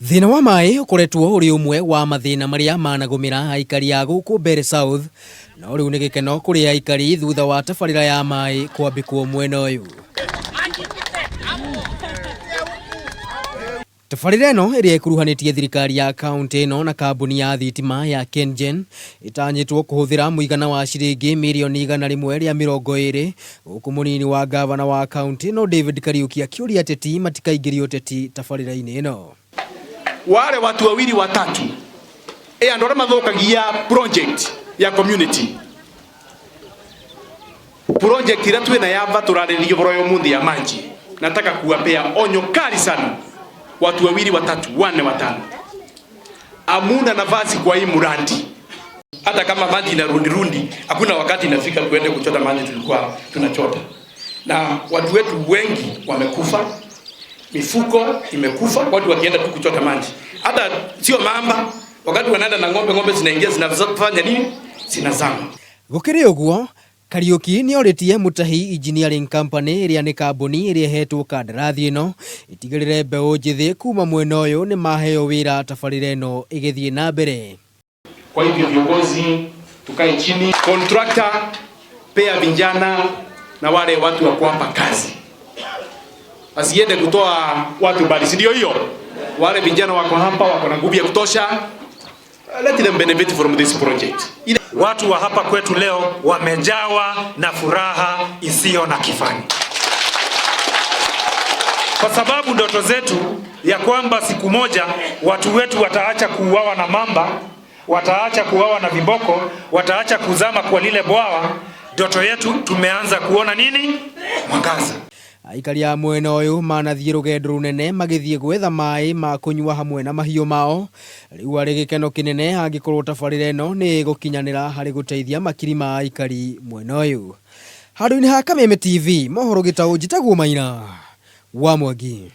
Thĩna wa maĩ ũkoretwo ũrĩ ũmwe wa mathĩna marĩa managũmĩra aikari a gũkũ Mbeere South, no rĩu nĩ gĩkeno kũrĩ aikari thutha wa tabarĩra ya maĩ kwambĩkwo mwena ũyũ. Tabarĩra ĩno ĩrĩa ĩkuruhanĩtie thirikari ya kauntĩ ĩno na kambuni ya thitima ya KenGen ĩtanyĩtwo kũhũthĩra mũigana wa ciringi mirioni 120, gũkũ mũnini wa ngavana wa kauntĩ ĩno David Kariuki akĩũria ateti matikaingĩrie ũteti tabarĩra-inĩ ĩno. Wale watu wawili watatu andu aria mathukagia project ya community, project ira twina ya va turarĩrĩria ũhoro ũyũ mũthĩ ya maji. Nataka kuwapea onyo kali sana watu wawili watatu wanne watano, amuna nafasi kwa hii murandi. Hata kama maji ina rundi rundi, hakuna wakati inafika tuende kuchota maji tulikuwa tunachota, na watu wetu wengi wamekufa, mifuko imekufa, watu wakienda tu kuchota maji, hata sio mamba, wakati wanaenda na ng'ombe, ng'ombe zinaingia zinafanya nini? Zinazama. Gũkĩrĩ ũguo, Kariuki nĩ orĩtie Mutahi Engineering Company ĩrĩa nĩ kambuni ĩrĩa ĩhetwo kandarathi ĩno ĩtigĩrĩre mbeũ njĩthĩ kuma mwena ũyũ nĩ maheo wĩra tabarĩra ĩno ĩgĩthiĩ na mbere. Kwa hivyo viongozi, tukae chini, contractor pea vijana na wale watu wa kuwapa kazi, asiende kutoa watu bali, si ndio hiyo? Wale vijana wako hapa wako na nguvu ya kutosha, let them benefit from this project. Watu wa hapa kwetu leo wamejawa na furaha isiyo na kifani, kwa sababu ndoto zetu ya kwamba siku moja watu wetu wataacha kuuawa na mamba, wataacha kuuawa na viboko, wataacha kuzama kwa lile bwawa, ndoto yetu tumeanza kuona nini? Mwangaza. Aikari a mwena ũyũ manathiĩ rũgendo rũnene magĩthiĩ gwetha maĩ ma kũnyua hamwe na mahiũ mao. Rĩu arĩ gĩkeno kĩnene angĩkorwo tabarĩra ĩno nĩ ĩgũkinyanĩra harĩ gũteithia makiri ma aikari mwena ũyũ. Handũ-inĩ ha Kameme TV, mohoro gĩtaũ, njĩtagwo Maina wa Mwangi.